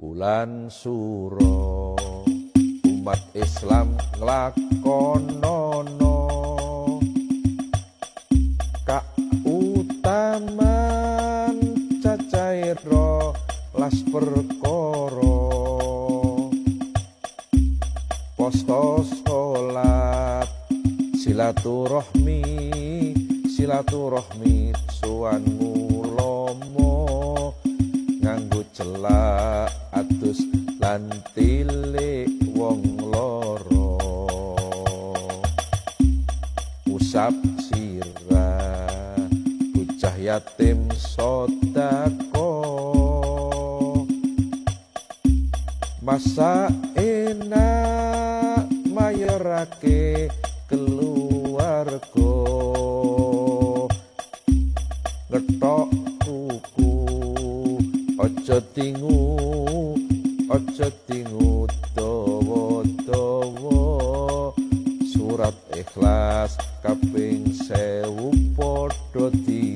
Bulan Suro umat Islam nglakonono kautaman cacahe 12 perkara, poso, salat, silaturahmi, silaturahmi sowan ulama, nganggo celak adus lan tilik wong loro, usap sirah bocah yatim, sedekah, masak enak, mayorake keluarga, ngethok kuku aja tingu, aja tingu dawa-dawa, surat Ikhlas kaping 1000 padha.